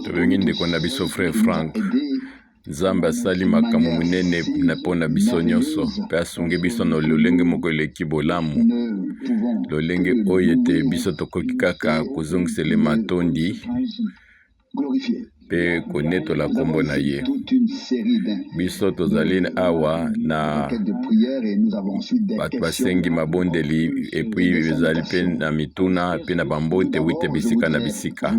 Tobengi ndeko na biso frère Frank. Nzambe asali makambo monene mpo na biso nyonso mpe asungi biso na lolenge moko eleki bolamu, lolenge oyo ete biso tokoki kaka kozongisela matondi mpe konetola nkombo na ye. Biso tozali awa na bato basengi mabondeli epui ezali mpe na mituna mpe na bambote wite bisika na bisika.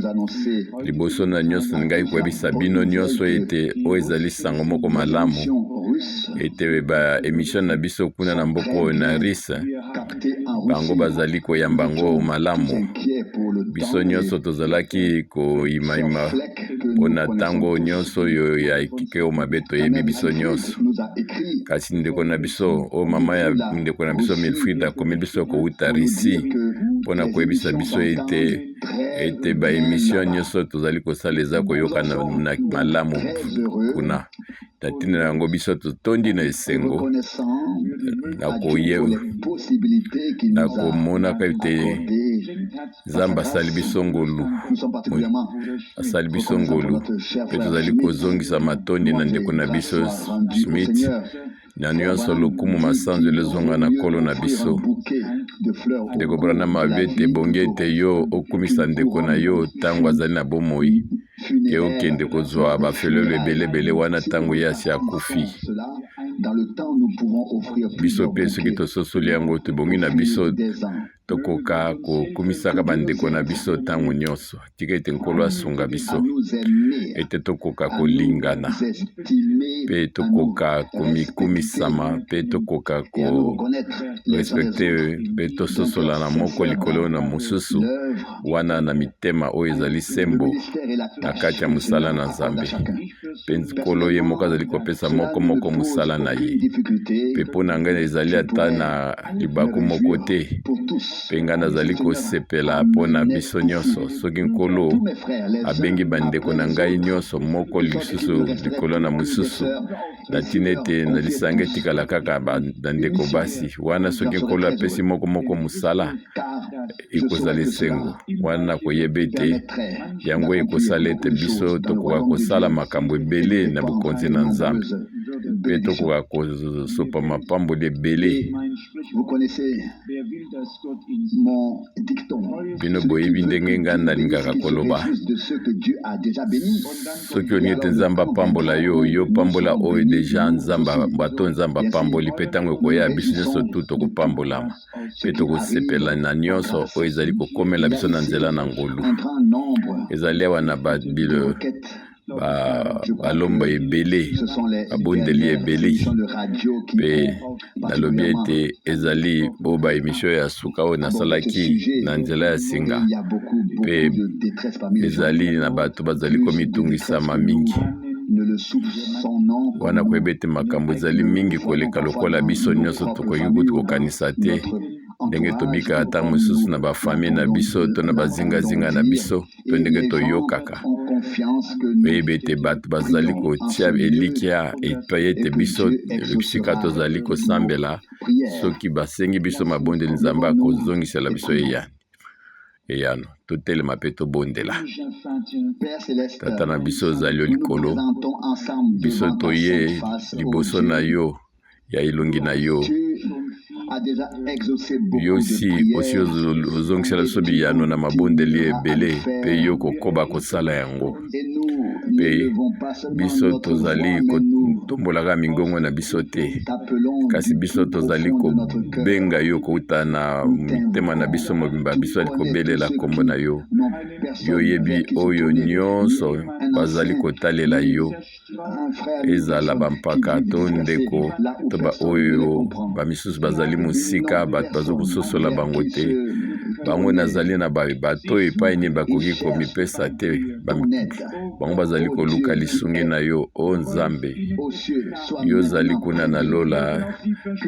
Liboso na nyonso ngai koyebisa bino nyonso ete oyo ezali sango moko malamu ete ba emission na biso kuna na mboka oyo na Russe bango bazali koyamba yango malamu. Biso nyonso tozalaki koimaima mpo na ntango nyonso oyo ya ekike oyo mabe toyebi biso nyonso. Kasi ndeko na biso oyo mama ya ndeko na biso Milfrid akomi biso kowuta Russie mpo na koyebisa biso ete ete ba emission nyonso tozali kosala eza koyokana na malamu kuna. Na ntina na yango biso totondi na esengo na komonaka ete Nzambe asali biso ngolu, asali biso ngolu mpe tozali kozongisa matondi na ndeko na biso Smith na nyonso. Lokumu masanzoli ezonga na Nkolo na biso. Ndeko Branham alobi ete ebongi ete yo okumisa ndeko na yo ntango azali na bomoi ke okende kozwa bafelelo ebele ebele wana ntango ye asi akufi. Biso mpe soki tososoli yango, tobongi na biso tokoka kokumisaka bandeko na biso ntango nyonso. Tika ete Nkolo asunga biso ete tokoka kolingana mpe tokoka komikumisama mpe tokoka korespekte mpe tososolana moko likolo na mosusu wana na mitema oyo ezali sembo na kati ya mosala na Nzambe. Mpe Nkolo ye moko azali kopesa moko moko mosala na ye. Mpe mpo na ngai ezali ata na libaku moko te, mpe ngai nazali kosepela mpo na biso nyonso. Soki Nkolo abengi bandeko na ngai nyonso moko lisusu likolo na mosusu, na ntina ete na lisanga etikala kaka bandeko basi wana, soki Nkolo apesi moko moko mosala, ekozala esengo wana na koyeba ete yango ekosala ete biso tokoka kosala makambo ebele na bokonzi na Nzambe mpe tokoka kosopa mapamboli ebele. Bino boyebi ndenge ngai nalingaka koloba, soki olingi ete Nzambe apambola yo, yo pambola oyo deja Nzambe, bato Nzambe apamboli, mpe ntango ekoya biso nyonso tu tokopambolama mpe tokosepela na nyonso oyo ezali kokomela biso na nzela na ngolu. Ezali awa na babilo balomba ebele, babondeli ebele, mpe nalobi ete ezali bo ba emission ya suka oyo nasalaki na nzela ya singa, mpe ezali na bato bazali komitungisama mingi wana koyeba ete makambo ezali mingi koleka lokola biso nyonso tokoki kutu kokanisa te ndenge tobikaka ntango mosusu na bafamille na biso to na bazingazinga na biso to ndenge toyokaka. Oyebi ete bato bazali kotia elikya epai ete biso esika tozali kosambela, soki basengi biso mabondeli, Nzambe akozongisela biso eyano. Totelema mpe tobondela. Tata na biso ozali likolo, biso toye liboso na yo ya elongi na yo. Yo si osi ozongisela biso biyano na mabondeli ebele, mpe yo kokoba kosala yango. Mpe biso tozali kotombolaka mingongo na biso te, kasi biso tozali kobenga yo kouta na mitema na biso mobimba. Biso azali kobelela nkombo na yo. Yo oyebi oyo nyonso bazali kotalela yo, ezala bampaka to ndeko to baoyo bamisusu bazali mosika, bato bazo kososola bango te. Bango nazali na bato oyo epai nini bakoki komipesa te, bango bazali koluka lisungi na yo, o Nzambe. Yo ozali kuna na lola,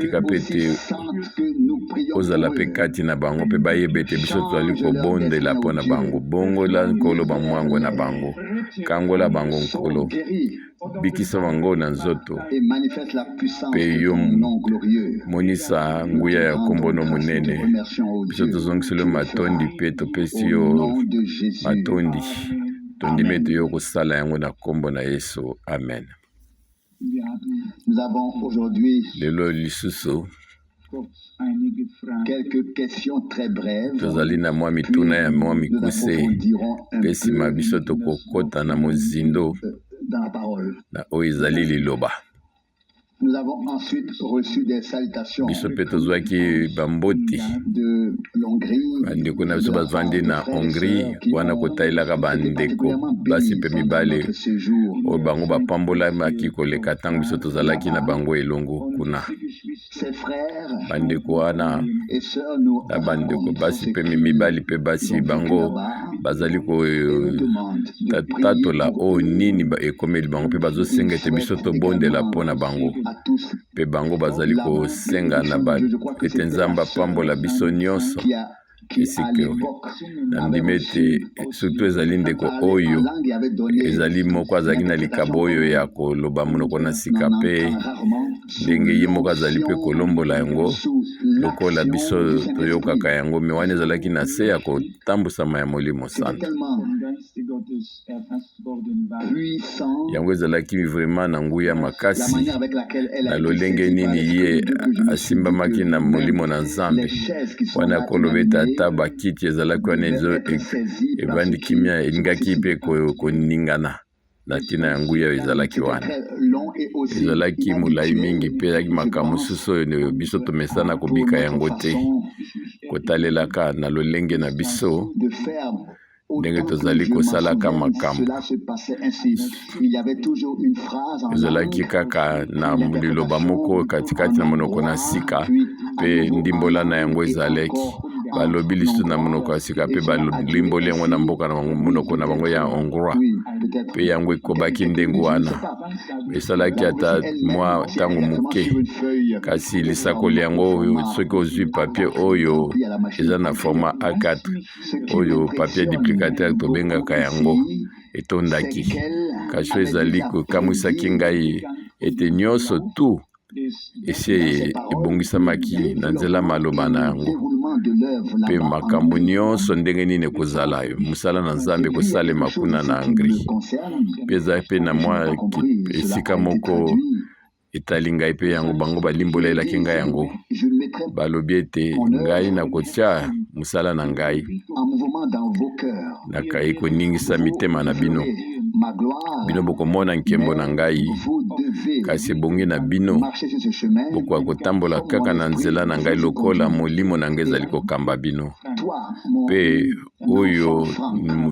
tika mpe ete ozala mpe kati na bango mpe bayeba ete biso tozali kobondela mpo na bango. Bongola Nkolo bamwango na bango. Kangola bango, Nkolo. Bikisa bango na nzoto, mpe yo monisa nguya ya nkombo no monene. Biso tozongiseli yo matondi mpe topesi yo matondi. Tondimi ete yo okosala yango na nkombo na Yesu. Amen. Lelo lisusu tozali na mwa mituna ya mwa mikuse, mpe nsima biso tokokota na mozindo na oyo ezali liloba. Biso mpe tozwaki bamboti bandeko na biso bavandi na Hongrie wana kotalelaka bandeko basi mpe mibali oyo bango bapambolamaki koleka ntango biso tozalaki na bango elongo kuna. Bandeko wana na bandeko basi mpe mibali mpe basi bango bazali kotatola oyo nini ekomeli bango mpe bazosenga ete biso tobondela mpo na bango mpe bango bazali kosenga na ete Nzambe apambola biso nyonso esika nandimi ete surtout ezali ndeko oyo ezali moko azalaki na likabo oyo ya koloba monoko na sika mpe ndenge ye moko azali mpe kolombola yango lokola biso toyokaka yango me wana ezalaki na se ya kotambusama ya Molimo Santu. Yango ezalaki vraiment na nguya makasi na lolenge nini ye asimbamaki na Molimo na Nzambe wana koloba ete ata bakiti ezalaki wana evandi kimia elingaki mpe koningana na ntina ya nguya oyo ezalaki wana. Ezalaki molai mingi mpe ezalaki makambo mosusu oyo biso tomesana kobika yango te, kotalelaka na lolenge na biso ndenge tozali kosalaka makambo. Ezalaki kaka na liloba moko katikati na monoko na sika mpe ndimbola na yango ezalaki balobi lisusu na monoko ya sika mpe balimboli yango na mboka na bango monoko na bango ya hongrois mpe yango ekobaki ndenge wana esalaki ata mwa ntango moke kasi lisakoli yango soki ozwi papier oyo eza na format A4 oyo papier duplicateur tobengaka yango etondaki kasi oyo ezali kokamwisaki ngai ete nyonso tu esi ebongisamaki na nzela maloba na yango mpe makambo nyonso ndenge nini ekozala mosala na Nzambe ekosalema kuna na Hongrie mpe ezali mpe na mwa esika moko etali ngai mpe yango bango balimbolelaki ngai yango balobi ete ngai nakotia mosala na ngai nakai koningisa mitema na bino bino bokomona nkembo na ngai kasi ebongi na bino bokoka kotambola kaka na nzela na ngai lokola molimo na ngai ezali kokamba bino mpe oyo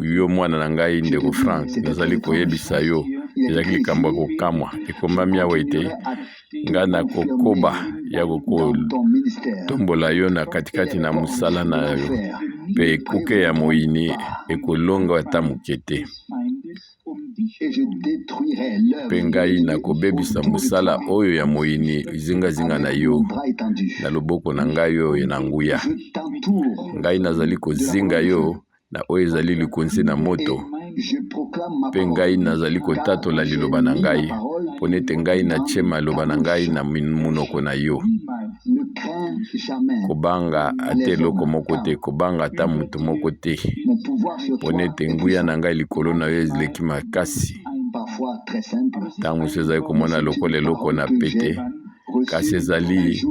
yo mwana na ngai ndeko Frank nazali koyebisa yo ezalaki likambo ya kokamwa ekomami awa ete ngai nakokoba ya kotombola yo na katikati na mosala na yo mpe ekuke ya moyini ekolonga ata moke te mpe ngai nakobebisa mosala oyo ya moyini zingazinga na yo na loboko na ngai oyo na nguya. Ngai nazali kozinga yo na oyo ezali likonzi na moto, mpe ngai nazali kotatola liloba na ngai, mpo nete ngai natie maloba na ngai na monoko na yo. Kobanga ata eloko moko te, kobanga ata moto moko te, mpo nete nguya na ngai likolo na yo eleki makasi. Ntango mosusu ezali komona lokola eloko na pete, kasi ezali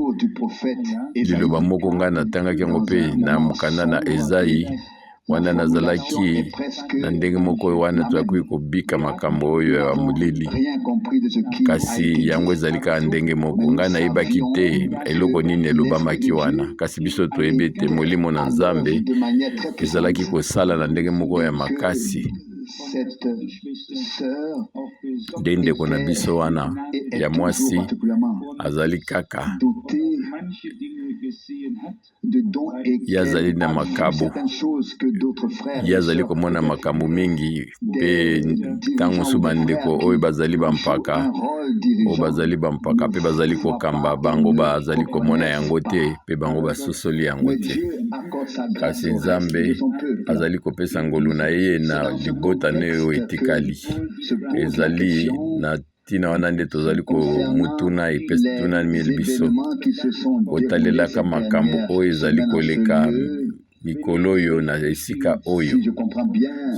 liloba moko ngai natangaki yango mpe na mokanda na Ezai wana nazalaki na ndenge moko oyo wana toyakoki kobika makambo oyo ya molili kasi yango ezali kaka ndenge moko ngai nayebaki te eloko nini elobamaki wana kasi biso toyebi ete molimo na nzambe ezalaki kosala na ndenge moko ya makasi nde ndeko na biso wana ya mwasi azali kaka Ye azali na makabo, ye azali komona makambo mingi mpe ntango mosusu bandeko oyo bazali bampaka oyo bazali bampaka mpe bazali kokamba bango bazali komona yango te mpe bango basosoli yango te. Kasi Nzambe azali kopesa ngolu na ye na libota na ye oyo etikali. Ezali na ntina wana nde tozali komutuna epetunami biso kotalelaka makambo oyo ezali koleka. Mikolo oyo na esika oyo,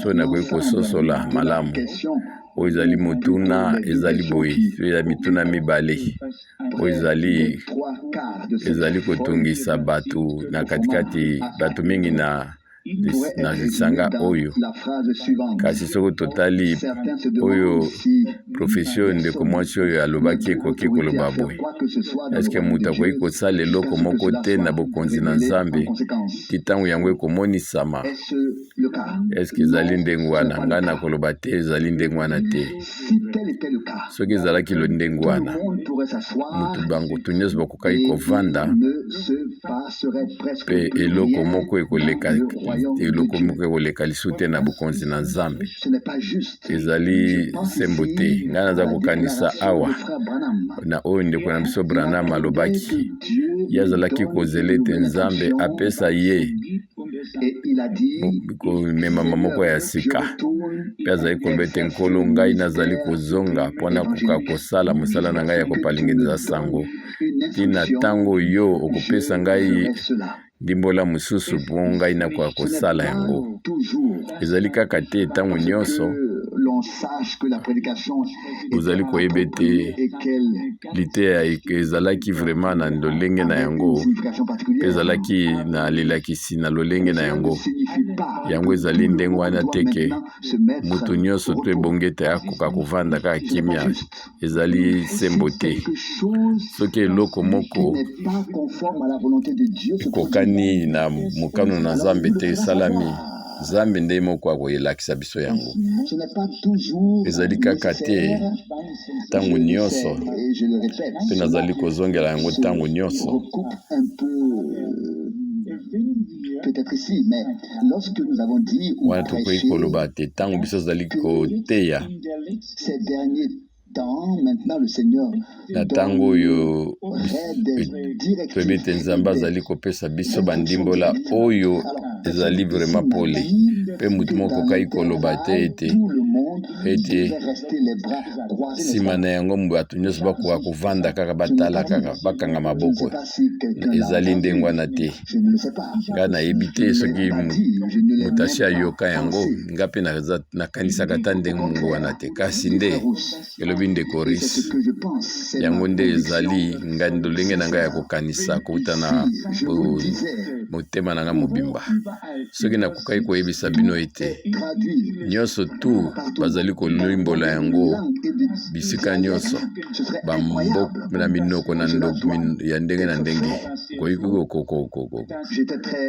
soki nakoki kososola malamu, oyo ezali motuna ezali boye, ya mituna mibale oyo ezali ezali kotungisa bato na katikati, bato mingi na na lisanga oyo. Kasi soki totali oyo profesi oyo ndeko mwasi oyo alobaki, ekoki koloba boye: eske moto akoki kosala eloko moko te na bokonzi na Nzambe ti ntango yango ekomonisama? Eske ezali ndenge wana? Ngai nakoloba te, ezali ndenge wana te. Soki ezalaki lo ndenge wana, moto bango to nyonso bakokaki kovanda mpe eloko moko ekoleka, eloko moko ekoleka lisusu te na bokonzi na Nzambe. Ezali sembo te. Ngai naza kokanisa awa na oyo ndeko na biso Branham alobaki. Ye azalaki kozela ete Nzambe apesa ye komemama moko ya sika, mpe azali koloba ete, Nkolo, ngai nazali kozonga mpo nakoka kosala mosala na ngai ya kopalinganisa sango ntina ntango yo okopesa ngai ndimbola mosusu mpo ngai nakoka kosala yango. Ezali kaka te ntango nyonso ozali koyeba ete liteya ezalaki vraiment na lolenge na yango, mpe ezalaki na lilakisi na lolenge na yango. Yango ezali ndenge wana te ke moto nyonso to ebongi ete akoka kovanda kaka kimia. Ezali sembo te. Soki eloko moko ekokani na mokano na Nzambe te esalami, Nzambe nde moko akoyelakisa biso yango. Ezali kaka te ntango nyonso, mpe nazali kozongela yango ntango nyonso. Wana tokoki koloba te ntango biso tozali koteya na ntango oyo, toyebi ete Nzambe azali kopesa biso bandimbola oyo ezali vraiment pole, mpe motu moko akokaki koloba te ete nsima na yango bato nyonso bakoka kovanda kaka, batala kaka, bakanga maboko. Ezali ndenge wana te. Ngai nayebi te soki moto asi ayoka yango. Ngai mpe nakanisaka ata ndenge wana te. Kasi nde elobi ndeko Ris, yango nde ezali ngai lolenge na ngai ya kokanisa kouta na motema na ngai mobimba. Soki nakokaki koyebisa bino ete nyonso tu bazali kolimbola yango bisika nyonso na minoko na ya ndenge na ndenge, koki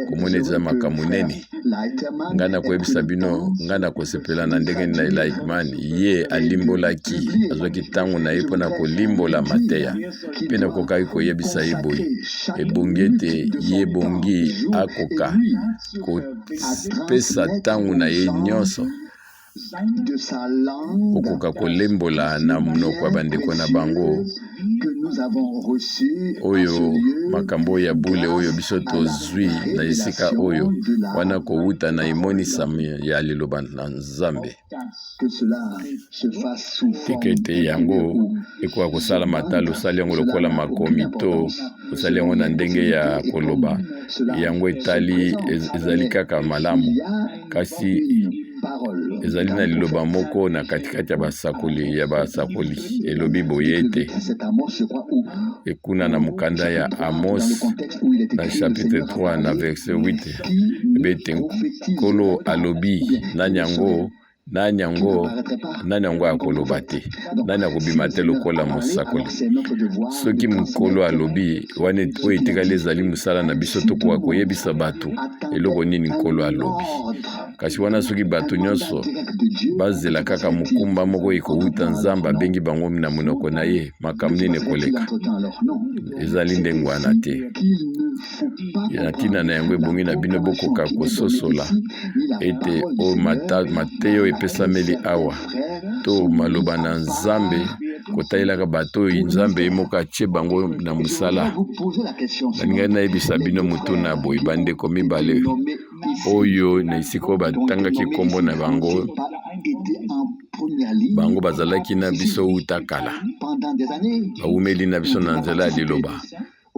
komona eza makambo nene. Ngai nakoyebisa bino, ngai nakosepela na ndenge na Lightman ye alimbolaki, azwaki ntango na ye mpo na kolimbola mateya, mpe nakokaki koyebisa ye boye: ebongi ete ye ebongi akoka kopesa ntango na ye nyonso kokoka kolembola na monoko ya bandeko na bango oyo makambo ya bule oyo biso tozwi na esika oyo wana kowuta na emonisami ya liloba na Nzambe. Tika ete yango ekoka kosalama ata losali yango lokola makomi to osali yango na ndenge ya koloba, yango etali ezali kaka malamu. Kasi ezali na liloba moko na katikati ya basakoli ya basakoli elobi boye ete ekuna na mokanda ya Amos na chapitre 3 na verset 8 ebe ete Nkolo alobi, nani yango nani yango nani yango akoloba te, nani akobima te lokola mosakoli? Soki Nkolo alobi wana, oyo etikali ezali mosala na biso tokoka koyebisa bato eloko nini Nkolo alobi. Kasi wana soki bato nyonso bazela kaka mokumba moko ekowuta Nzambe abengi bango na monoko na ye, makambo nini ekoleka? Ezali ndenge wana te. Na ntina na yango ebongi na bino bokoka kososola ete oyo mateyo epesameli awa to maloba na Nzambe kotalelaka bato oyo Nzambe ye moko atie bango na mosala. Nalingaki nayebisa bino motuna boye, bandeko mibale oyo na esika oyo batangaki nkombo na bango, bango bazalaki na biso uta kala, bawumeli na biso na nzela ya liloba.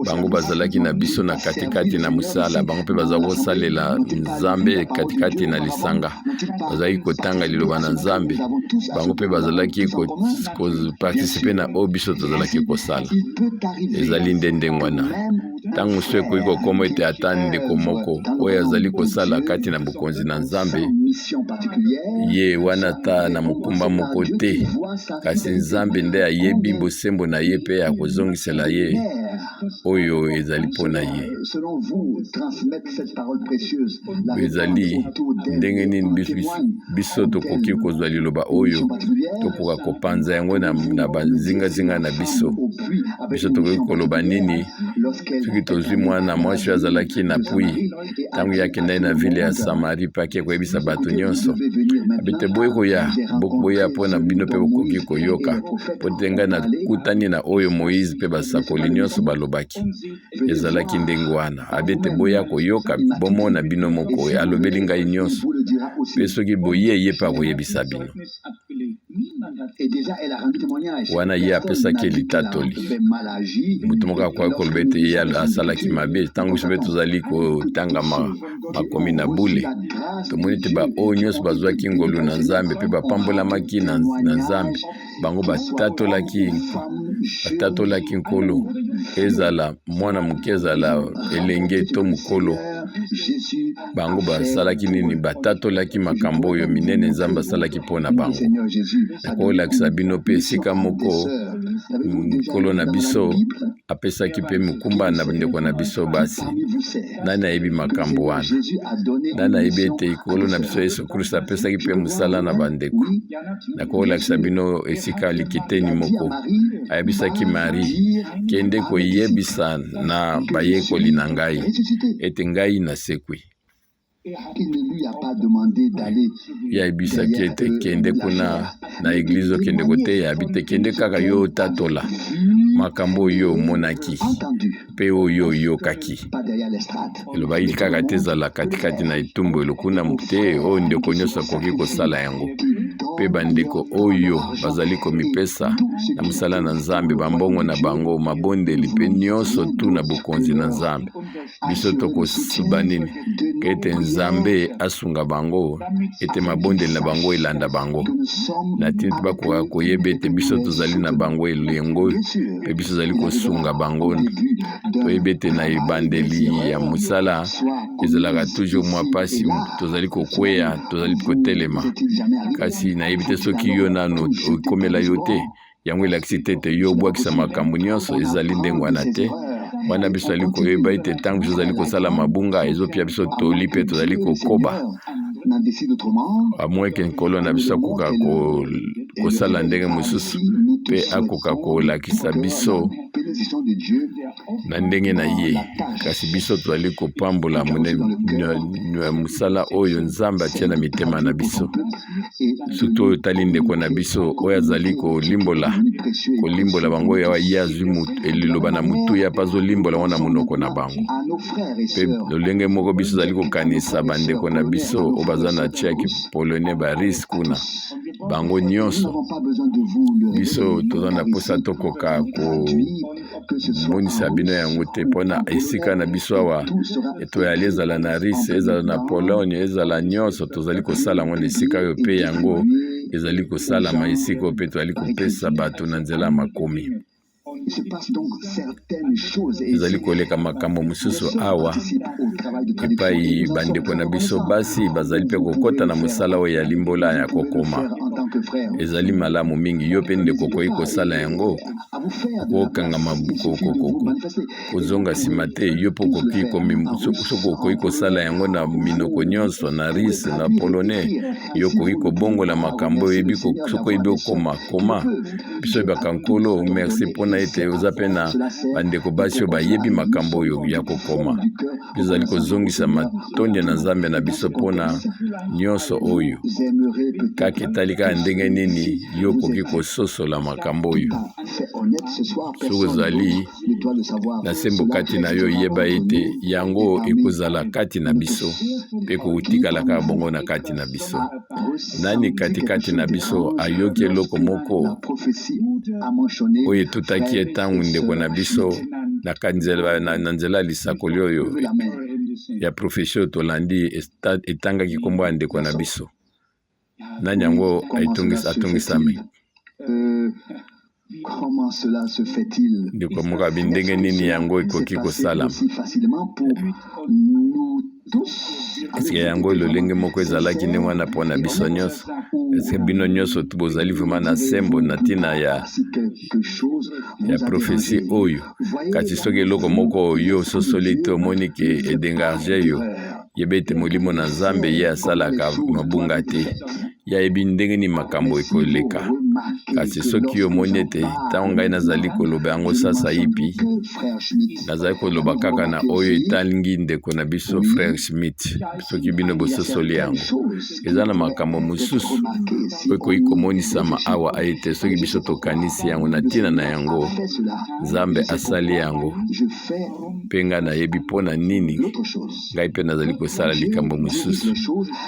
Bango bazalaki na biso na katikati na mosala, bango mpe bazalaki kosalela Nzambe katikati na lisanga, bazalaki kotanga liloba na Nzambe, bango mpe bazalaki koparticipe na oyo biso tozalaki kosala. Ezali nde ndenge wana. Ntango mosusu ekoki kokoma ete ata ndeko moko oyo azali kosala kati na bokonzi na Nzambe, ye wana ata na mokumba moko te, kasi Nzambe nde ayebi bosembo na ye mpe akozongisela ye oyo ezali mpo na ye. Ezali ndenge nini biso tokoki kozwa liloba oyo tokoka kopanza yango na bazingazinga na biso? Biso tokoki koloba nini soki tozwi mwana mwasi oyo azalaki na pui ntango ye akendaki na vile ya Samarie mpe ake koyebisa bato nyonso abete boye koya boya mpo na bino mpe bokoki koyoka mpo te ngai nakutani na oyo Moize mpe basakoli nyonso balobaki. Ezalaki ndenge wana abete boya koyoka bomona bino moko alobeli ngai nyonso mpe soki boye ye mpe akoyebisa bino. Wana ye apesaki litatoli, moto moko akoki koloba ete ye asalaki mabe. Ntango biso mpe tozali kotanga makomi na bule, tomoni ete baoyo nyonso bazwaki ngolu na Nzambe mpe bapambolamaki na Nzambe, bango batatolaki, batatolaki Nkolo, ezala mwana moke, ezala elenge to mokolo. Bango basalaki nini? Batatolaki makambo oyo minene Nzambe asalaki mpo na bango. Nakolakisa bino mpe esika moko Nkolo na biso apesaki mpe mokumba na bandeko na biso basi. Nani ayebi makambo wana? Nani ayebi ete Nkolo na biso Yesu Kristo apesaki mpe mosala na bandeko? Nakolakisa bino esika likiteni moko ayebisaki Marie, kende koyebisa na bayekoli na ngai ete ngai nasekwi. Ye ayebisaki ete kende kuna na eglize okende koteya abi te kende kaka yo otatola makambo oyo omonaki mpe oyo oyokaki. Elobaki kaka te ezala katikati na etumbelo kuna te, oyo ndeko nyonso akoki kosala yango. Mpe bandeko oyo bazali komipesa na mosala na Nzambe, bambongo na bango, mabondeli mpe nyonso tu na bokonzi na Nzambe. Biso tokosuba nini? Ete Nzambe asunga bango, ete mabondeli na bango elanda bango. Na ntina ete bakoka koyeba ete biso tozali na bango elengo mpe biso tozali kosunga bango. Toyebi ete na ebandeli ya mosala ezalaka toujours mwa mpasi, tozali kokweya, tozali kotelema. Kasi nayebi te soki yo nanu ekomela yo te. Yango elakisi te ete yo obwakisa makambo nyonso, ezali ndenge wana te. Wana biso tozali koyeba ete ntango biso tozali kosala mabunga, ezopia biso toli mpe tozali kokoba. Amweke Nkolo na biso akoka kosala ndenge mosusu mpe akoka kolakisa biso na ndenge na ye, kasi biso tozali kopambola mosala oyo Nzambe atia na mitema na biso, surtout oyo etali ndeko na biso oyo azali kolimbola kolimbola bango oyo ye azwi liloba na motuya mpe azolimbola yango na monoko na bango. Mpe lolenge moko biso tozali kokanisa bandeko na biso oyo baza na Tchèque, Polonais, ba Russe kuna bango nyonso biso toza na mposa tokoka komonisa bino yango te mpo na esika na biso awa toyali ezala na Russie ezala na Pologne ezala nyonso tozali kosala yango na esika oyo mpe yango ezali kosalama esika oyo mpe tozali kopesa bato na nzela ya makomi. Ezali koleka makambo mosusu awa epai bandeko na biso basi bazali mpe kokɔta na mosala oyo ya limbola ya kokoma. Ezali malamu mingi, yo mpe ndeko okoki kosala yango, okokanga kozonga nsima te. Yo mpe okoki soki okoki kosala yango na minoko nyonso, na russe, na polonais, yo okoki kobongola makambo oyebi. Soki oyebi okoma, koma. Biso oyebaka Nkolo, merci mpona ete oza mpe na bandeko basi oyo bayebi makambo oyo ya kokoma. Biso ozali kozongisa matondi na Nzambe na biso mpona nyonso oyo. Kaka etali kaka ndenge nini yo okoki kososola makambo oyo. Soki ozali na sembo kati na yo, yeba ete yango ekozala kati na biso mpe ekotikala kaka bongo na kati na biso. Nani katikati na biso ayoki eloko moko oyo etutaki ye ntango ndeko na biso Na nzela ya lisakoli oyo ya prophetie oyo tolandi, etangaki nkombo ya ndeko na biso. Nani yango atungisami? Ndeko moko abi, ndenge nini yango ekoki kosalama? Eske yango lolenge moko ezalaki ndenge wana mpo na biso nyonso? Eske bino nyonso bozali vraiment na sembo na ntina ya prophetie oyo? Kasi soki eloko moko yo ososoli te, omoni ke edéranger yo, yeba ete Molimo na Nzambe, ye asalaka mabunga te. Ye ayebi ndenge nini makambo ekoleka. Kasi soki omoni ete ntango ngai nazali koloba yango sasa yipi, nazali koloba kaka na oyo etalingi ndeko na biso frère Schmidt, soki bino bososoli yango, eza na makambo mosusu oyo ekoki komonisama awa ete soki biso tokanisi yango na ntina na yango, Nzambe asali yango. Mpe ngai nayebi mpo na nini ngai mpe nazali kosala likambo mosusu.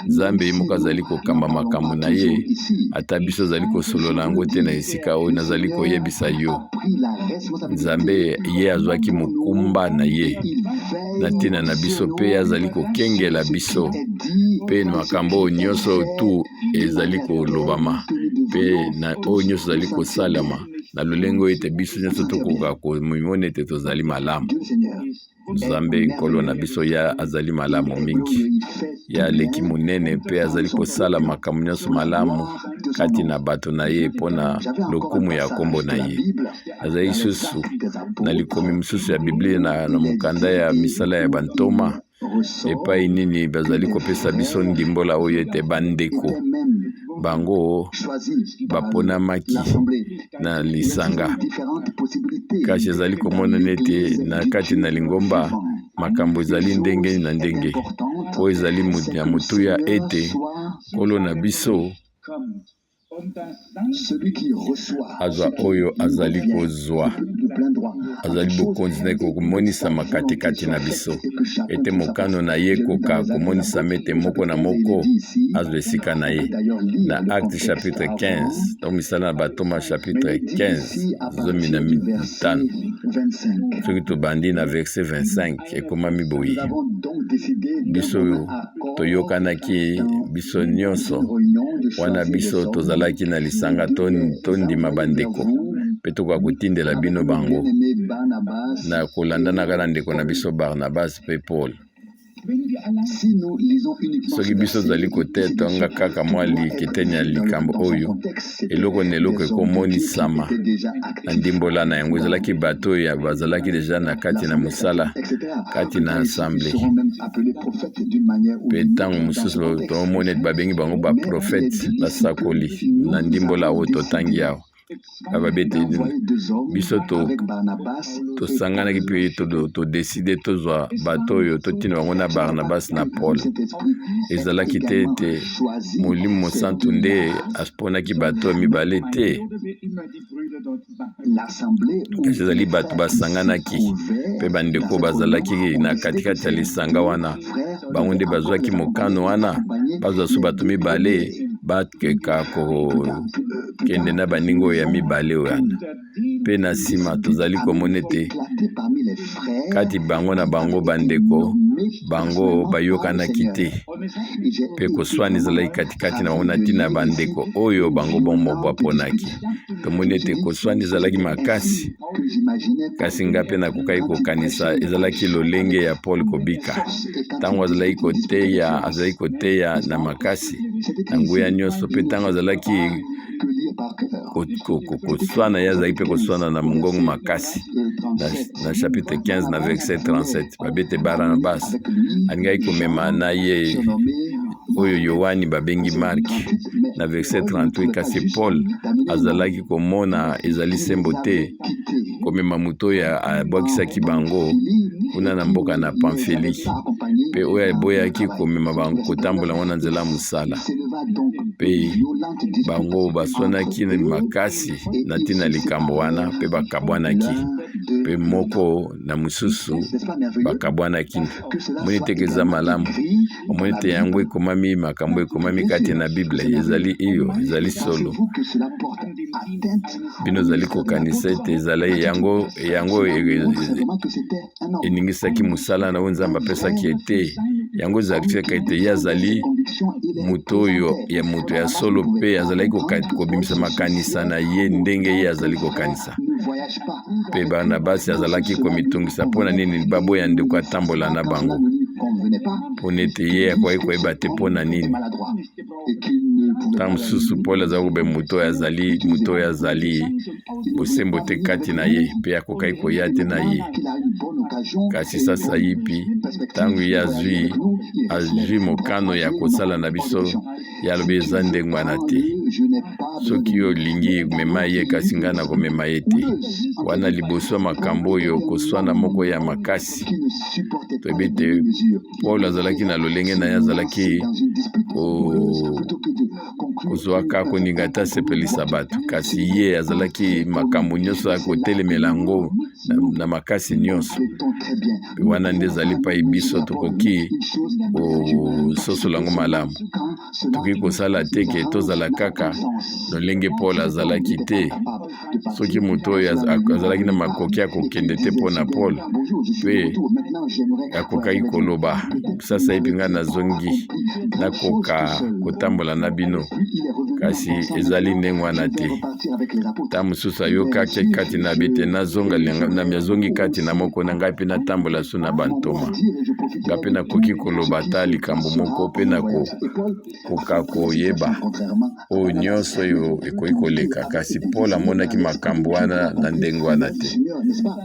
Nzambe ye moko azali kokamba makambo na ye, ata biso azali kosolola yango te na esika oyo nazali koyebisa yo. Nzambe ye azwaki mokumba na ye na ntina na biso, mpe ye azali kokengela biso mpe makambo oyo nyonso tu ezali kolobama mpe na oyo nyonso ezali kosalama na lolenge oyo ete biso nyonso tokoka komimona ete tozali malamu. Nzambe Nkolo na biso ya azali malamu mingi, ye aleki monene mpe azali kosala makambo nyonso malamu kati na bato na ye mpo na lokumu ya nkombo na ye. Azali lisusu na likomi mosusu ya Biblia na mokanda ya Misala ya Bantoma, epai nini bazali kopesa biso ndimbola oyo ete bandeko bango baponamaki na lisanga. Kasi ezali komona ete na kati na lingomba makambo ezali ndenge na ndenge. Oyo ezali ya motuya ete Nkolo na biso azwa oyo azali kozwa, azali bokonzi na ye komonisama katikati na biso, ete mokano na ye ekoka komonisama, ete moko na moko azwa esika na ye. Na Acte chapitre 15, donc Misala na Batoma chapitre 15, 15, soki tobandi na verset 25, ekomami boye: Biso toyokanaki biso nyonso wana biso tozalaki na lisanga, tondima bandeko mpe tokoka kotindela bino bango na kolandanaka na ndeko na biso Barnabas mpe Paul. Soki biso tozali kotetonga kaka mwa liketeni ya likambo oyo, eloko na eloko ekomonisama na ndimbola na yango. Ezalaki bato oyo bazalaki déjà na kati na mosala kati na assemblée, mpe ntango mosusu tomoni ete babengi bango baprofete, basakoli, na ndimbola oyo totangi awa. Bababi ete biso tosanganaki mpe todécider tozwa bato oyo, totinda bango na Barnabas na Paul. Ezalaki te ete Molimo Mosantu nde aponaki bato oyo mibale te, kasi ezali bato basanganaki mpe bandeko bazalaki na katikati ya lisanga wana, bango nde bazwaki mokano wana, bazwa so bato mibale bakeka kokende na baninga oyo ya mibale wana. Mpe na nsima tozali komona ete kati bango na bango, bandeko bango bayokanaki te, mpe koswana ezalaki katikati na bango na ntina ya bandeko oyo bango bongo baponaki. Tomoni ete koswana ezalaki makasi, kasi nga mpe nakokaki kokanisa ezalaki lolenge ya Paul kobika ntango azalaki koteya, azalaki koteya na makasi, na nguya nyonso, mpe ntango azalaki koswana, ye azalaki mpe koswana na mongongo makasi. Na chapitre 15 na verset 37, babi ete Barnabas alingaki komema na ye oyo Yohani babengi Mark, na verset 38, kasi Paul azalaki komona ezali sembo te komema moto oyo abwakisaki bango kuna na mboka na Pamfili, mpe oyo aboyaki komema bango kotambola yango na nzela ya mosala. Mpe bango baswanaki makasi na ntina likambo wana mpe bakabwanaki. Mpe moko na mosusu bakabwanaki. Omoni te eza malamu? Omoni te yango ekomami, makambo ekomami kati na Biblia? Ezali iyo, ezali solo. Bino ozali kokanisa ete ezali yango, yango eningisaki mosala na oyo Nzambe apesaki ye te? Yango ezalakisaka ete ye azali moto oyo ya moto ya solo mpe azalaki kobimisa makanisa na ye ndenge ye azali kokanisa. Mpe Barnabasi azalaki komitungisa mpo na nini baboya ndeko atambola na bango, mpo na ete ye akoki koyeba te mpo na nini. Ntango mosusu Paul azalaki kobe moto oyo azali moto oyo azali bosembo te kati na ye mpe akokaki koya te na ye. Kasi sasaipi ntango ye azwi azwi mokano ya kosala na biso, ye alobi eza ndenge wana te. Soki yo olingi mema ye, kasi ngai nakomema ye te. Wana liboso ya makambo oyo koswana moko ya makasi, toyebi ete Paul azalaki na lolenge na ye, azalaki kozwaka koninga ete asepelisa bato, kasi ye azalaki makambo nyonso ya kotelemela yango na makasi nyonso. Mpe wana nde ezali pai biso tokoki kososola yango malamu. Tokoki kosala te ke tozala kaka lolenge Paul azalaki te. Soki moto oyo azalaki na makoki ya kokende te mpo na Paul, mpe akokaki koloba, sasaipi ngai nazongi, nakoka kotambola na bino. Kasi ezali ndenge wana te. Ntango mosusu ayokaki kati na be te, nazonga, nazongi kati na moko na ngai mpe natambola su na bantoma. Ngai mpe nakoki koloba ata likambo moko mpe nakokoka koyeba oyo nyonso oyo ekoki koleka. Kasi Paul amonaki makambo wana na ndenge wana te.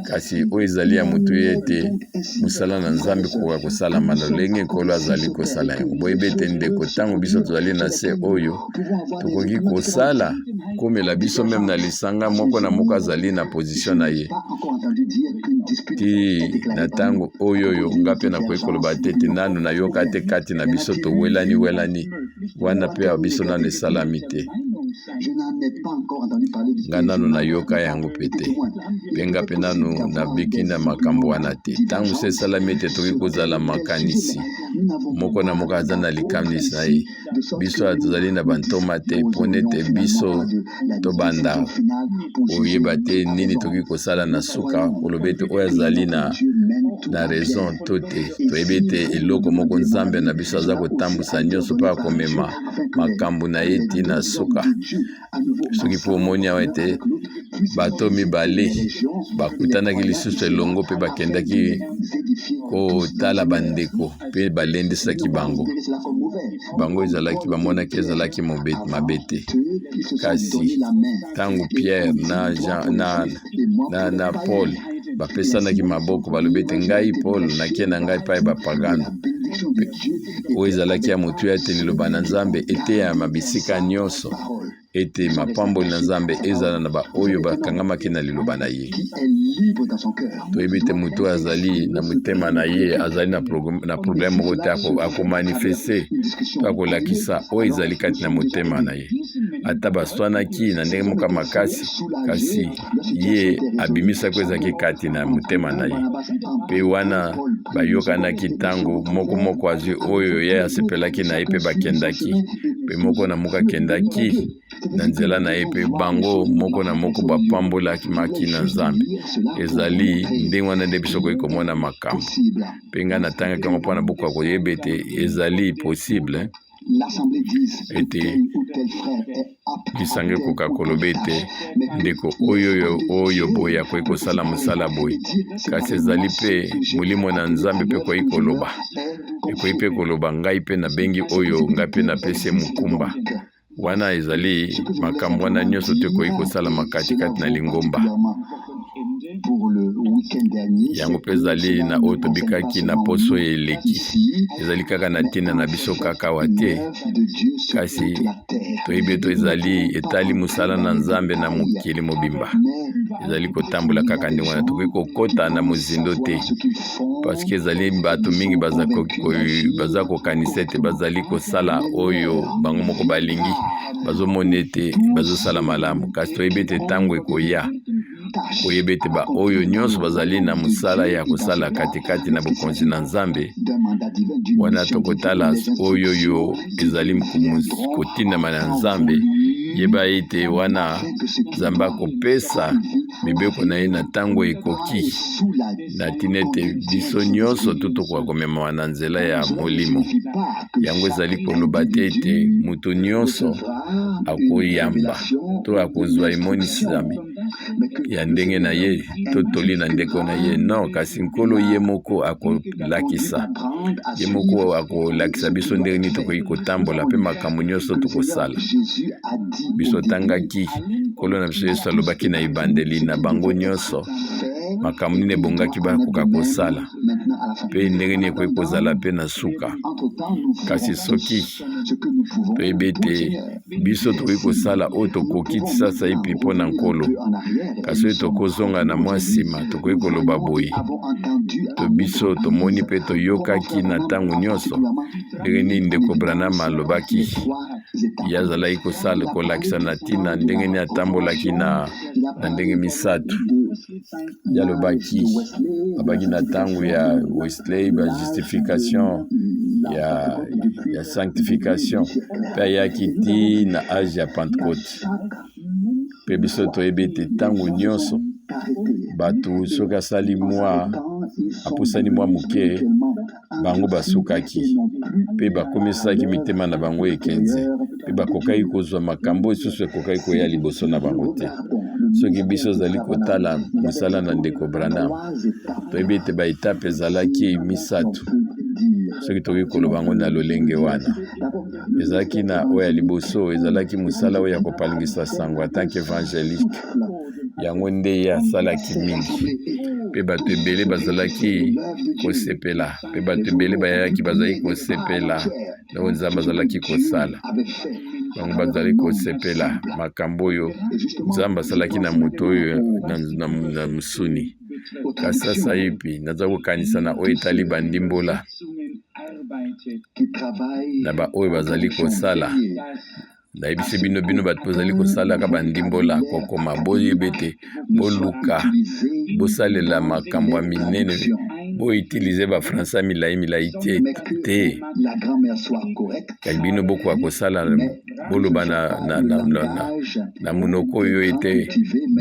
Kasi oyo ezali ya motuya ete mosala na Nzambe ekokoka kosalama na lolenge Nkolo azali kosala yango. Boyebi ete ndeko, ntango biso tozali na se oyo, tokoki kosala komela biso meme na lisanga, moko na moko azali na position na ye. Ti na ntango oyo oyo nga mpe nakoki koloba te ete nanu nayoka te kati na biso towelani welani wana mpe ya biso nanu esalami te. Nga nanu nayoka yango mpe te, mpe nga mpe nanu nabiki na makambo wana te. Ntango mosusu esalami ete tokoki kozala makanisi moko na moko aza na likanisi na ye. Biso awa tozali na bantoma te mpo nete biso tobanda koyeba te nini tokoki kosala na suka, koloba ete oyo azali na, na raison to te. Toyebi ete eloko moko Nzambe na biso aza kotambusa nyonso mpe akomema makambo na ye ti na suka. Soki mpo omoni awa ete bato mibale bakutanaki lisusu elongo mpe bakendaki kotala bandeko mpe balendisaki bango, bango ezalaki bamonaki ezalaki mabe te. Kasi ntango Pierre na, Jean, na, na, na Paul bapesanaki maboko, balobi ete ngai Paul nake na ngai epai bapagano. Oyo ezalaki ya motuya ete liloba na Nzambe eteyama bisika nyonso, ete mapamboli na Nzambe ezala na baoyo bakangamaki na liloba na ye. Toyebi ete moto oyo azali na motema na ye azali na problème moko te, akomanifeste to akolakisa oyo ezali kati na motema na ye. Ata baswanaki na ndenge moko ya makasi, kasi ye abimisaki oyo ezalaki kati na motema na ye. Mpe wana bayokanaki ntango moko moko azwi oyo ye asepelaki na ye, mpe bakendaki, mpe moko na moko akendaki na nzela na ye, mpe bango moko na moko bapambolamaki na Nzambe. Ezali ndenge wana nde biso koki komona makambo. Mpe ngai natangaki yango mpo na bokoka koyeba ete ezali possible ete lisanga ekoka koloba ete ndeko oyo oyo oyo boye akoki kosala mosala boye, kasi ezali mpe molimo na Nzambe mpe ekoki koloba, ekoki mpe koloba ngai mpe nabengi oyo ngai mpe napesi ye mokumba wana. Ezali makambo wana nyonso te ekoki kosalama katikati na lingomba. Yango mpe ezali na oyo tobikaki na poso eleki, ezali kaka na ntina na biso kaka awa te, kasi toyebi ete ezali etali mosala na Nzambe na mokili mobimba. Ezali kotambola kaka ndenge wana, tokoki kokota na mozindo te, parceke ezali bato mingi baza kokanisa ete bazali kosala oyo bango moko balingi, bazomona ete bazosala malamu, kasi toyebi ete ntango ekoya. Koyeba ete baoyo nyonso bazali na mosala ya kosala katikati na bokonzi na Nzambe, wana tokotala oyo yo ezali kotindama na Nzambe, yeba ete wana Nzambe akopesa mibeko na ye na ntango ekoki, na ntina ete biso nyonso to tokoka komemama na nzela ya Molimo. Yango ezali koloba te ete moto nyonso akoyamba to akozwa emonisami ya ndenge na ye to toli na ndeko na ye non, kasi Nkolo ye moko akolakisa, ye moko akolakisa biso ndenge nini tokoki kotambola mpe makambo nyonso tokosala. Biso tangaki Nkolo na biso Yesu alobaki na ebandeli na bango nyonso makambo nini ebongaki bakoka kosala mpe ndenge nini ekoki kozala mpe na suka. Kasi soki toyebi ete biso tokoki kosala oyo tokoki sasaipi mpo na Nkolo, kasi oyo tokozonga na mwa nsima, tokoki koloba boye: to biso tomoni mpe toyokaki na ntango nyonso ndenge nini ndeko Branham alobaki. Ye azalaki kosala kolakisa na ntina ndenge nini atambolaki na ndenge misato. Ye alobaki, abaki na ntango ya Wesley ba justification ya sanctification, mpe ayaki ti na age ya Pentecote. Mpe biso toyebi ete ntango nyonso bato soki asali mwa apusani mwa moke, bango basukaki mpe bakomisaki mitema na bango ekenze, mpe bakokaki kozwa makambo lisusu ekokaki koya liboso na bango te. Soki biso ozali kotala mosala na ndeko Branham, toyebi ete baetape ezalaki misato, soki tokoki koloba yango na lolenge wana. Ezalaki na oyo ya liboso, ezalaki mosala oyo ya kopalingisa sango en tant qu'evangelique. Yango nde ye asalaki mingi, mpe bato ebele bazalaki kosepela, mpe bato ebele bayaki bazalaki kosepela na oyo Nzambe azalaki kosala. Bango bazali kosepela makambo oyo Nzambe asalaki na moto oyo na mosuni. Kasi sasaipi naza kokanisa na oyo etali bandimbola na baoyo bazali kosala. Nayebisi bino, bino bato bozali kosalaka bandimbola kokoma, boyeba ete boluka bosalela makambo ya minene, boutilize ba français milai milai te te. Kasi bino bokoka kosala boloba na monoko oyo ete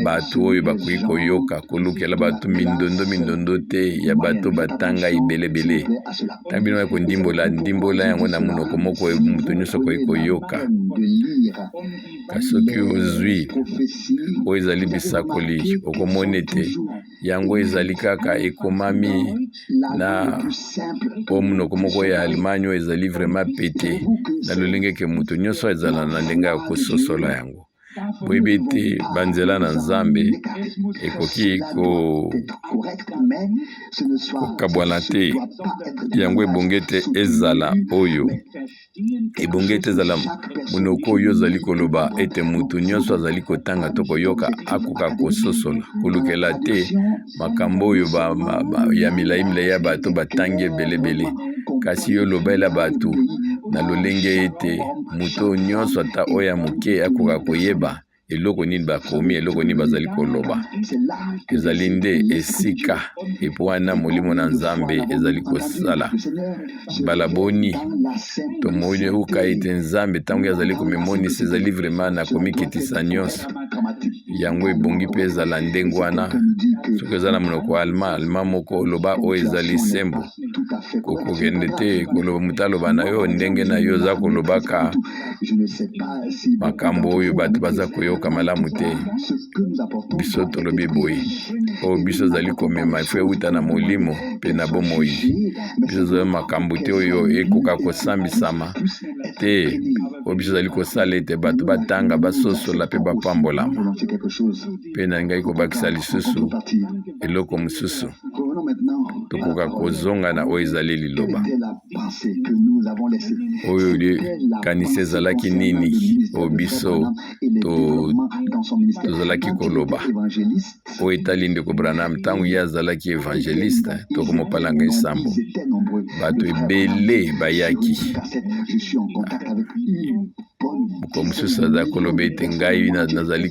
bato oyo bakoki koyoka, kolukela bato mindondo mindondo te ya bato batanga ebelebele. Ntango bino baya kondimbola ndimbola yango na monoko moko oyo moto nyonso akoki koyoka. Kasi soki ozwi oyo ezali bisakoli, okomona ete yango ezali kaka ekomami na po monoko moko ya Allemagne oyo ezali vraiment pete na lolenge ke moto nyonso ezala na ndenge ya kososola yango. Boyebi ete banzela na Nzambe ekoki kokabwana te. Yango ebongi ete ezala oyo ebongi ete ezala monoko oyo ozali koloba, ete moto nyonso azali kotanga to koyoka akoka kososola. Kolukela te makambo oyo ya milai milai ya bato batangi ebelebele, kasi yo lobela bato na lolenge ete moto nyonso ata oyo ya moke akoka koyeba eloko nini bakomi, eloko nini bazali koloba. Ezali nde esika epo wana Molimo na Nzambe ezali kosala. Mbala boni tomoni oka ete Nzambe ntango ye azali komimonisa ezali vraiment na komikitisa nyonso. Yango ebongi mpe ezala ndenge wana. Soki eza na monoko ya allemand, allemand moko oloba oyo ezali sembo. Kokokende te koloba moto aloba na yo ndenge na yo oza kolobaka makambo oyo bato baza koyoka malamu te. Biso tolobi boye, oyo biso ozali komema ifo euta na molimo mpe na bomoi. Biso ozali makambo te oyo ekoka kosambisama te, oyo biso ozali kosala ete bato batanga, basosola mpe bapambolama. Mpe nalingaki kobakisa lisusu eloko mosusu, tokoka kozonga na oyo ezali liloba oyo likanisi ezalaki nini. oyo biso tozalaki koloba oyo etali ndeko Branham ntango ye azalaki evangeliste to komopalanga esambo. Bato ebele bayaki. Mokolo mosusu aza koloba ete ngai nazali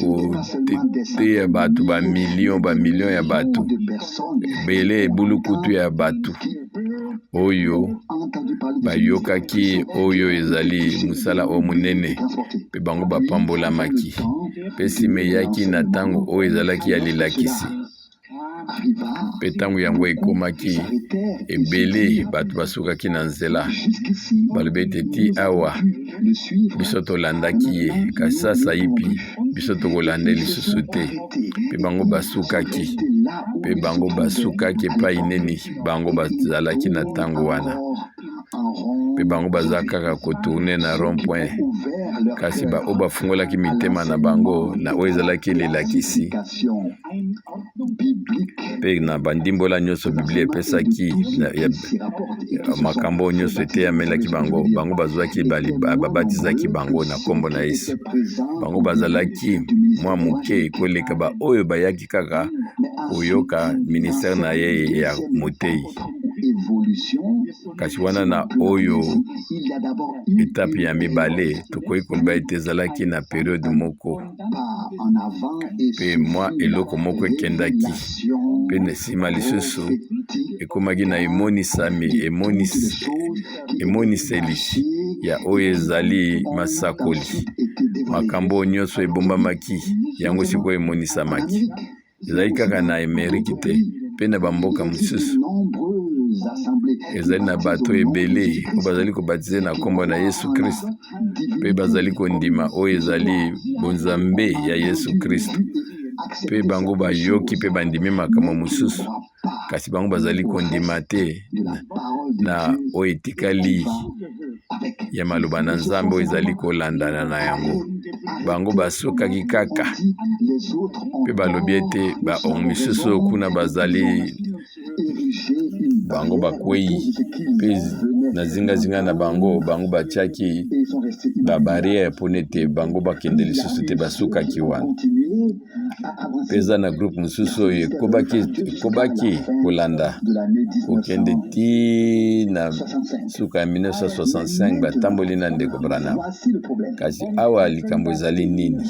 koteya bato bamilio bamilio ya bato ebele ebulukutu ya bato oyo bayokaki oyo ezali mosala oyo monene mpe bango bapambolamaki mpe nsima eyaki na ntango oyo ezalaki ya lilakisi mpe ntango yango ekomaki ebele bato basukaki na nzela balobi ete ti awa biso tolandaki ye kasi sasaipi biso tokolanda lisusu te mpe bango basukaki mpe bango basukaki epai nini bango bazalaki na ntango wana mpe bango baza kaka kotourne na rond point kasi baoyo bafungolaki mitema na bango na oyo ezalaki lilakisi mpe na bandimbola nyonso Biblia epesaki ya makambo oyo nyonso eteyamelaki bango, bango bazwaki babatizaki bango na nkombo na Yesu. Bango bazalaki mwa moke koleka baoyo bayaki kaka koyoka ministère na ye ya moteyi. Kasi wana na oyo etape ya mibale, tokoki koloba ete ezalaki na periode moko mpe mwa eloko moko ekendaki mpe na nsima lisusu ekomaki na emonisami emoniseli ya oyo ezali masakoli makambo oyo nyonso ebombamaki yango sikoyo emonisamaki ezali kaka na Amerike te mpe na bamboka mosusu ezali na bato ebele oyo bazali kobatize na nkombo na Yesu Kristo mpe bazali kondima oyo ezali bonzambe ya Yesu Kristo mpe bango bayoki mpe bandimi makambo mosusu kasi bango bazali kondima te na oyo etikali ya maloba na Nzambe oyo ezali kolandana na yango. Bango basukaki kaka mpe balobi ete baongo misusu oyo kuna bazali bango bakwei mpe na zingazinga na bango bango batiaki babarriere mpo ete bango bakende lisusu te basukaki wana mpe eza na groupe mosusu oyo ekobaki ekobaki kolanda kokende ti na suka ya 1965 batamboli na ndeko Branham. Kasi awa likambo ezali nini?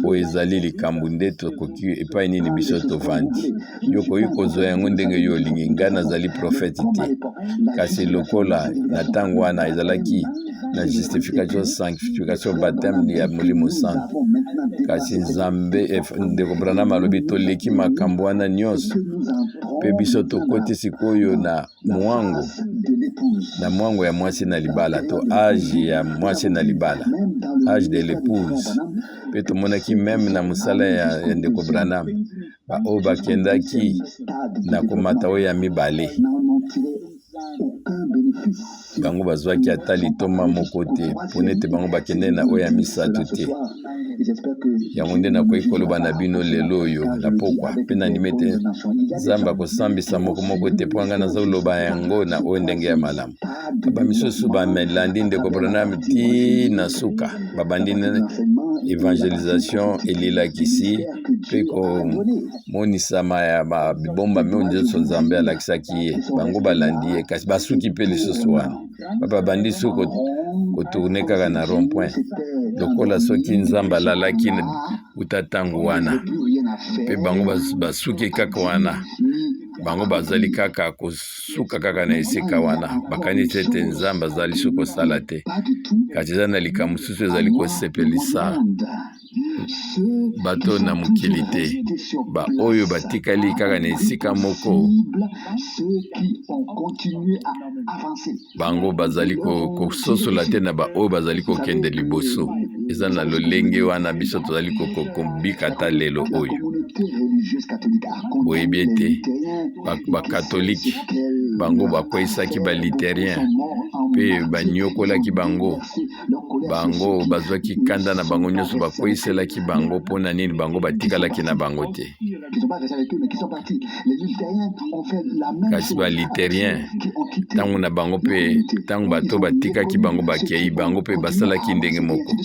Oyo ezali likambo nde tokoki epai nini biso tovandi. Yo okoki kozwa yango ndenge yo olingi. Ngai nazali profete te, kasi lokola na ntango wana ezalaki na justification, sanctification, baptême ya Molimo Santu. Kasi Nzambe, eh, ndeko Branham alobi toleki makambo wana nyonso mpe biso tokoti sikoyo na mwango na mwango ya mwasi na libala to age ya mwasi na libala, age de l'épouse. Mpe tomonaki meme na mosala ya ndeko Branham baoyo bakendaki na komata oyo ya mibale bango bazwaki ata litomba moko te mpo nete bango bakende na oyo ya misato te. Yango nde nakoki koloba na bino lelo oyo na pokwa, mpe nandimi ete Nzambe akosambisa moko moko te, mpo ngai nazoloba yango na oyo ndenge ya malamu. Bamisusu bamelandi ndeko Branham ti na suka, babandi evangelisation elilakisi mpe komonisama ya bibombami oyo nyonso Nzambe alakisaki ye. Bango balandi ye, kasi basuki mpe lisusu wana babandi su kotourne kaka na rond point lokola soki Nzambe alalaki uta ntango wana, mpe bango basuki kaka wana, bango bazali kaka kosuka kaka na esika wana, bakanisi ete Nzambe azali su kosala te, kasi eza na likambo mosusu ezali kosepelisa bato na mokili te, baoyo batikali kaka na esika moko, bango bazali kososola te na baoyo bazali kokende liboso. Eza na lolenge wana biso tozali kobika ata lelo oyo. Boyebi ete bakatolike bango bakweisaki balutherien mpe banyokolaki bango. Bango bazwaki kanda na bango nyonso, bakweiselaki bango. Mpo na nini bango batikalaki na bango te? Kasi ba-Lutherien, ntango na bango mpe ntango bato batikaki bango bakei, bango mpe basalaki ndenge moko.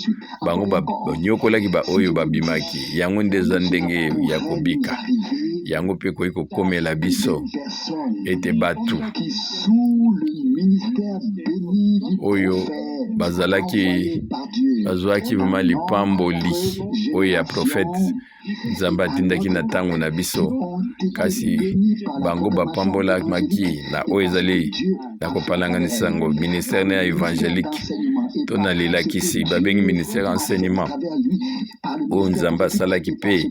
Bango banyokolaki baoyo babimaki. Yango nde eza ndenge ya kobika. Yango mpe ekoki kokomela biso ete bato oyo bazalaki bazwaki vrema lipamboli oyo ya profete Nzambe atindaki na ntango na biso, kasi bango bapambolamaki na oyo ezali na kopalanganisa yango ministère na ya évangélique to na lilakisi babengi ministère enseignement oyo Nzambe asalaki mpe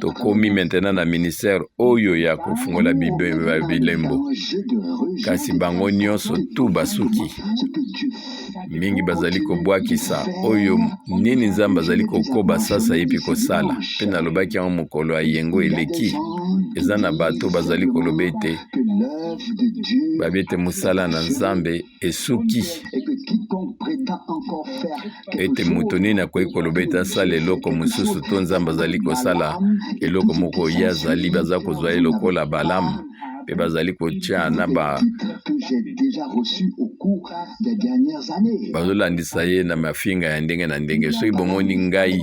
tokomi maintenant na ministère oyo ya kofungola bilembo, kasi bango nyonso tu basuki. Mingi bazali kobwakisa oyo nini Nzambe azali kokoba sasa yepi kosala. Mpe nalobaki yango mokolo ya yengo eleki, eza na bato bazali koloba ete babi ete mosala na Nzambe esuki, ete moto nini akoki koloba ete asala eloko mosusu to Nzambe azali kosala eloko moko ye azali baza kozwa ye lokola Balamu mpe bazali kotya na ba bazolandisa ye na mafinga ya ndenge na ndenge. Soki bomoni ngai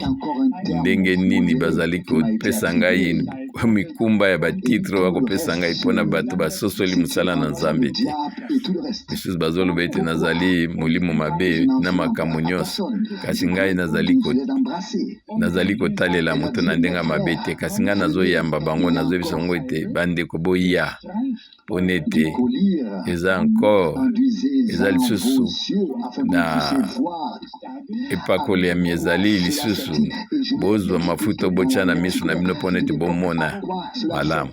ndenge nini bazali kopesa ngai mikumba ya batitre bakopesa ngai mpo na bato basosoli mosala na Nzambe te. Misusu bazoloba ete nazali molimo mabe na makambo nyonso, kasi ngai nazali ko nazali kotalela moto na ndenge ya mabe te, kasi ngai nazoyamba bango, nazoyebisa bango ete bandeko boya mpo na ete eza encore eza lisusu na epakoli ya ezali lisusu bozwa mafuta botya na miso na bino mpo na ete bomona malamu.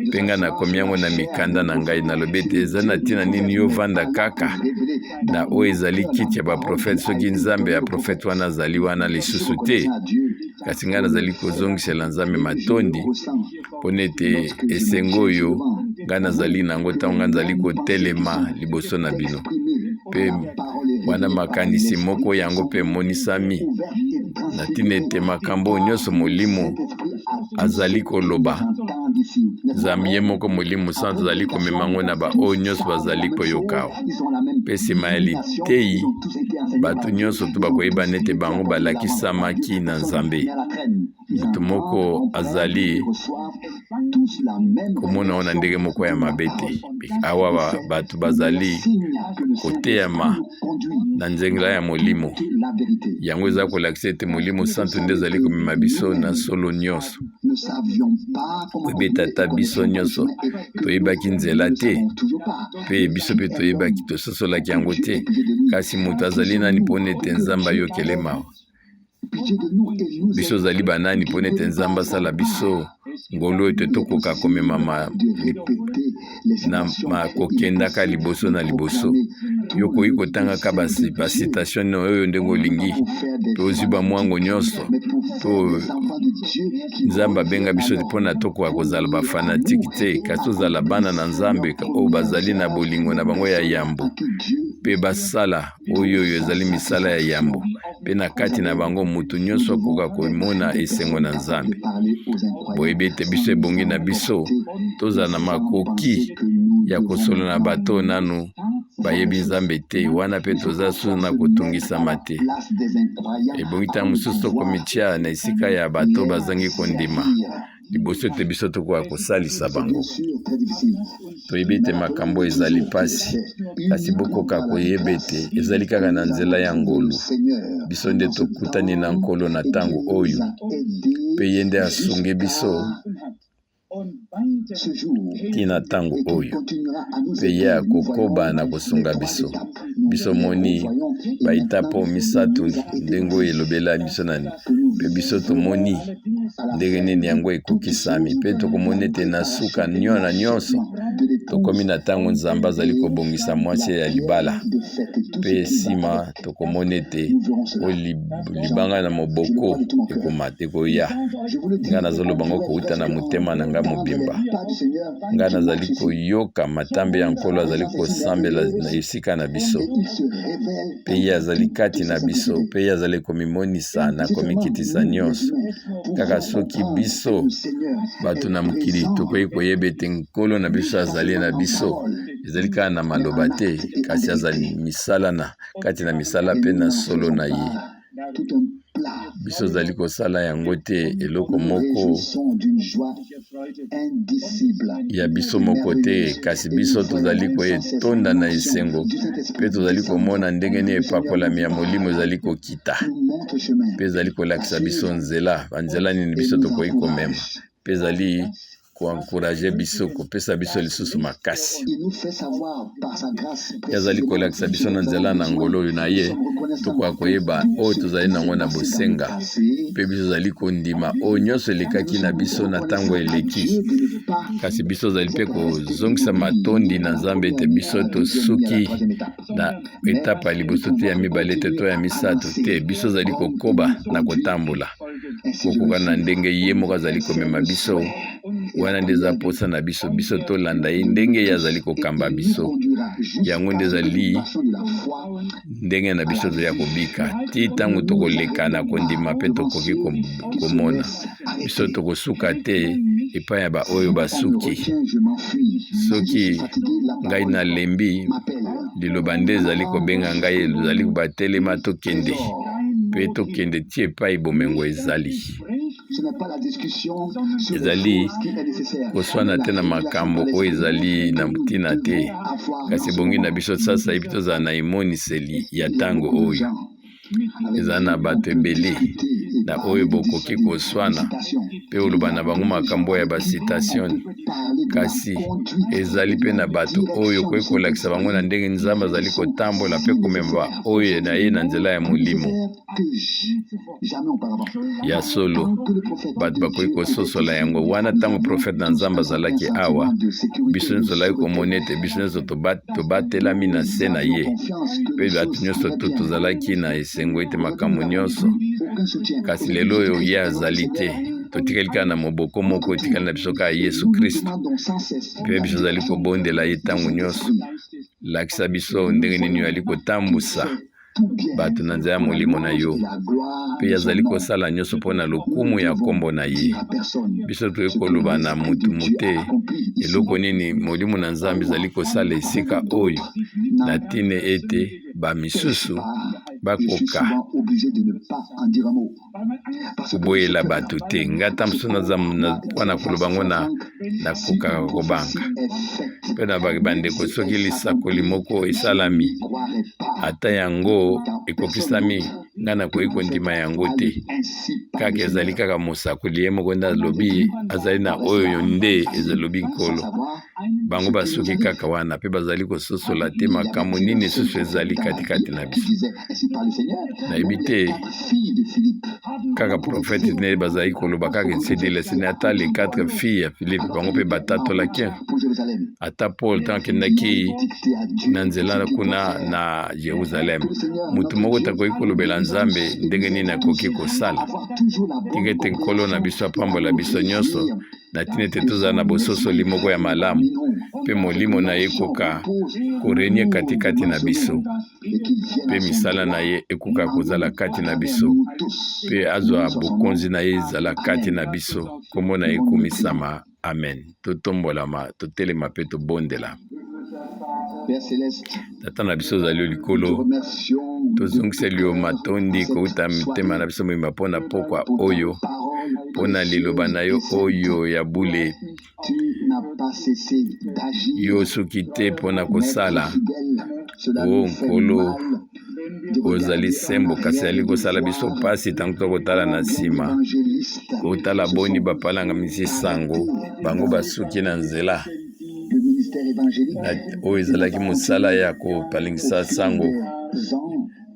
Mpe ngai nakomi yango na mikanda na ngai, nalobi ete eza na ntina nini yo vanda kaka na oyo ezali kiti ya baprofete soki Nzambe ya profete wana azali wana lisusu te. Kasi ngai nazali kozongisela Nzambe matondi mpo na ete esengo oyo ngai nazali na yango ntango ngai nazali kotelema liboso na bino. Mpe wana makanisi moko yango mpe emonisami na ntina ete makambo oyo nyonso Molimo azali koloba, Nzambe ye moko Molimo Santu azali komema yango na baoyo nyonso bazali koyoka awa. Mpe nsima ya liteyi, bato nyonso to bakoyeba nete bango balakisamaki na Nzambe. Moto moko azali komona yango na ndenge moko ya mabe te. Awa bato bazali koteyama na nzela ya Molimo. Yango eza kolakisa ete Molimo Santu nde ezali komema biso na solo nyonso. Oyebi ete ata biso nyonso toyebaki nzela te, mpe biso mpe toyebaki, tososolaki yango te. Kasi moto azali nani mpo na ete Nzambe ayokele mawa? Biso ozali banani mpo ete Nzambe asala biso ngolu ete tokoka komemama na kokendaka liboso na liboso. Yo okoki kotangaka basitation oyo ndenge olingi, mpe ozwi bamwango nyonso to Nzambe abenga biso mpo na tokoka kozala bafanatike te, kasi tozala bana na Nzambe oyo bazali na bolingo na bango ya yambo mpe basala oyo oyo ezali misala ya yambo, mpe na kati na bango moto nyonso akoka komona esengo na Nzambe. Boyebi ete biso ebongi na biso tozala na makoki ya kosolola na bato oyo nanu bayebi Nzambe te, wana mpe toza susu na kotungisama te. Ebongi ntango mosusu tokomitia na esika ya bato bazangi kondima liboso ete biso tokoka kosalisa bango. Toyebi ete makambo ezali mpasi, kasi bokoka koyeba ete ezali kaka na nzela ya ngolu biso nde tokutani na Nkolo na ntango oyo, mpe ye nde asungi biso tii na ntango oyo, mpe ye akokoba na kosunga biso. Biso moni baetape misato ndenge oyo elobela biso na mpe biso tomoni ndenge nini yango ekokisami, mpe tokomona ete na suka na nyonso. Tokomi na ntango Nzambe azali kobongisa mwasi ya libala, mpe nsima tokomona ete oyo libanga na moboko ekomata ekoya. Ngai nazoloba yango kouta na motema na ngai mobimba. Ngai nazali koyoka matambe ya Nkolo azali kosambela na esika na biso, mpe ye azali kati na biso, mpe ye azali komimonisa na komikitisa nyonso. Kaka soki biso bato na mokili tokoki koyeba ete Nkolo na biso azali na biso, ezali kaka na maloba te, kasi azali misala na kati na misala mpe na solo na ye. Biso ozali kosala yango te eloko moko ya biso moko te, kasi biso tozali koetonda na esengo mpe tozali komona ndenge nini epakolami ya Molimo ezali kokita mpe ezali kolakisa biso nzela, banzela nini biso tokoki komema, mpe ezali koencourage biso, kopesa biso lisusu makasi. Ye azali kolakisa biso na nzela na ngolu oyo na ye tokoka koyeba oyo tozali nango na bosenga, mpe biso tozali kondima oyo nyonso elekaki na biso na ntango eleki. Kasi biso tozali mpe kozongisa matondi na Nzambe ete biso tosuki na etape ya liboso te, ya mibale te, to ya misato te. Biso tozali kokoba na kotambola kokoka na ndenge ye moko azali komema biso. Wana nde eza mposa na biso, biso tolanda ye ndenge ye azali kokamba biso. Yango nde ezali ndenge na biso toya kobika ti ntango tokoleka na kondima mpe tokoki komona. Biso tokosuka te epai ya baoyo basuki. Soki ngai nalembi, liloba nde ezali kobenga ngai, ezali kobatelema, tokende mpe tokende ti epai bomengo ezali. Ezali koswana te na makambo oyo ezali na ntina te, kasi ebongi na biso sasaipi tozala na emoniseli ya ntango oyo. Eza na bato ebele na oyo bokoki koswana mpe oloba na bango makambo ya ba citation, kasi ezali mpe na bato oyo okoki kolakisa bango na ndenge Nzambe azali kotambola mpe komema oyo na ye na nzela ya Molimo. Ya solo, bato bakoki kososola yango wana. Ntango profete na Nzambe azalaki awa, biso nyonso tozalaki komona ete biso nyonso tobatelami na se na ye, mpe bato nyonso to tozalaki na esengo ete makambo nyonso. Kasi lelo oyo ye azali te, totikali kaka na moboko moko etikali na biso, kaka Yesu Kristo, mpe biso tozali kobondela ye ntango nyonso: lakisa biso ndenge nini oyali kotambusa bato na nzela ya Molimo na yo, mpe azali kosala nyonso mpo na lokumu ya nkombo na ye. Biso toyei koloba na motu mote eloko nini Molimo na Nzambe ezali kosala esika oyo, na ntina ete bamisusu bakoka koboyela bato te. Ngai ata mosusu naza mpo na koloba yango na nakokaka kobanga mpe na bandeko. Soki lisakoli moko esalami, ata yango ekokisami, ngai nakoki kondima yango te. Kaka ezali kaka mosakoli ye moko nde alobi, azali na oyo nde ezalobi Nkolo. Bango basuki kaka wana mpe bazali kososola te makambo nini lisusu ezali katikati na biso. Nayebi te kaka profete nde bazali koloba kaka esedelesene, ata les quatre filles ya Philippe bango mpe batatolaki. Ata Paul ntango akendaki na nzela kuna na Jerusalem, moto moko takoki kolobela Nzambe ndenge nini akoki kosala. Tika ete Nkolo na biso apambola biso nyonso na ntina ete tozala na bososoli moko ya malamu mpe Molimo na ye ekoka korenie katikati na biso mpe misala na ye ekoka kozala kati na biso mpe azwa bokonzi na ye ezala kati na biso. Nkombo na ye ekumisama. Amen. Totombolama, totelema mpe tobondela. Tata na biso ozali likolo, tozongiseli yo matondi kouta mitema na biso mobimba mpo na pokwa oyo, mpo na liloba na yo oyo ya bule. Yo osuki te mpo na kosala, o Nkolo, ozali sembo, kasi ezali kosala biso mpasi ntango tokotala na nsima, kotala boni bapalangamisi sango bango basuki na nzela oyo ezalaki mosala ya kopalingisa sango,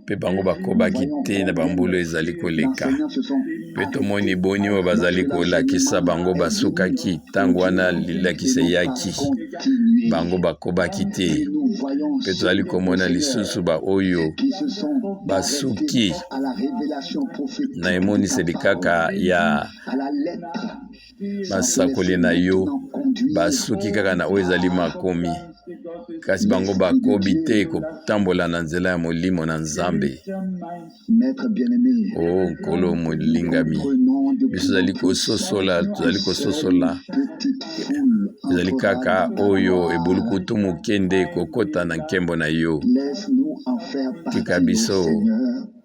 mpe bango bakobaki te na bambula ezali koleka. Mpe tomoni boni oyo bazali kolakisa bango basukaki ntango wana lilakisa eyaki, bango bakobaki te. Mpe tozali komona lisusu baoyo basuki na emoniseli kaka ya basakoli na yo, basuki kaka na oyo ezali makomi, kasi bango bakobi te kotambola na nzela ya Molimo na Nzambe. O oh, Nkolo molingami, biso tozali kososola, tozali kososola ezali kaka oyo ebulukutu moke nde ekokota na nkembo na yo. Tika biso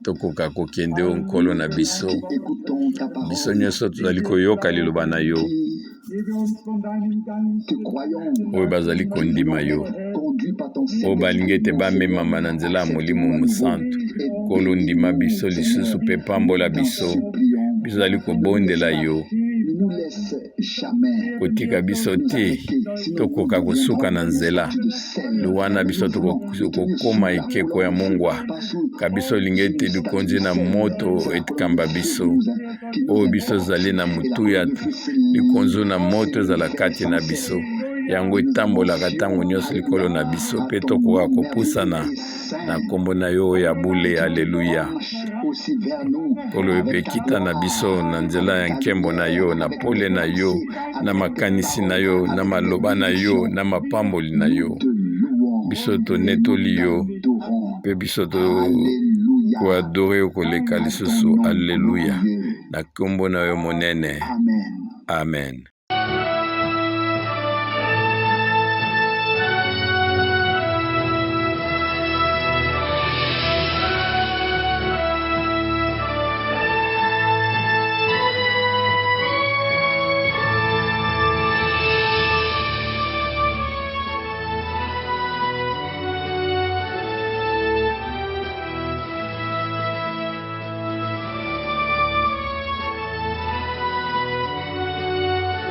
tokoka kokende o Nkolo na biso. Biso nyonso tozali koyoka liloba na yo, oyo bazali kondima yo, oyo balingi ete bamemama na nzela ya Molimo Mosantu. Nkolo, ndima biso lisusu mpe pambola biso. Biso tozali kobondela yo, kotika biso te tokoka kosuka na nzela wana biso tokokoma ekeko ya mongwa. Ka biso olingi ete likonzi na moto ekamba biso, oyo biso ezali na motuya, likonzi na moto ezala kati na biso, yango etambolaka ntango nyonso likolo na biso, mpe tokoka kopusana na nkombo na yo ya bule. Aleluya. Nkolo, yo mpe kita na biso na nzela ya nkembo na yo, na pole na yo, na makanisi na yo, na maloba na yo, na mapamboli na yo. Biso tonetoli yo mpe biso tokoadore yo koleka lisusu. Aleluya, na nkombo na yo monene, amen.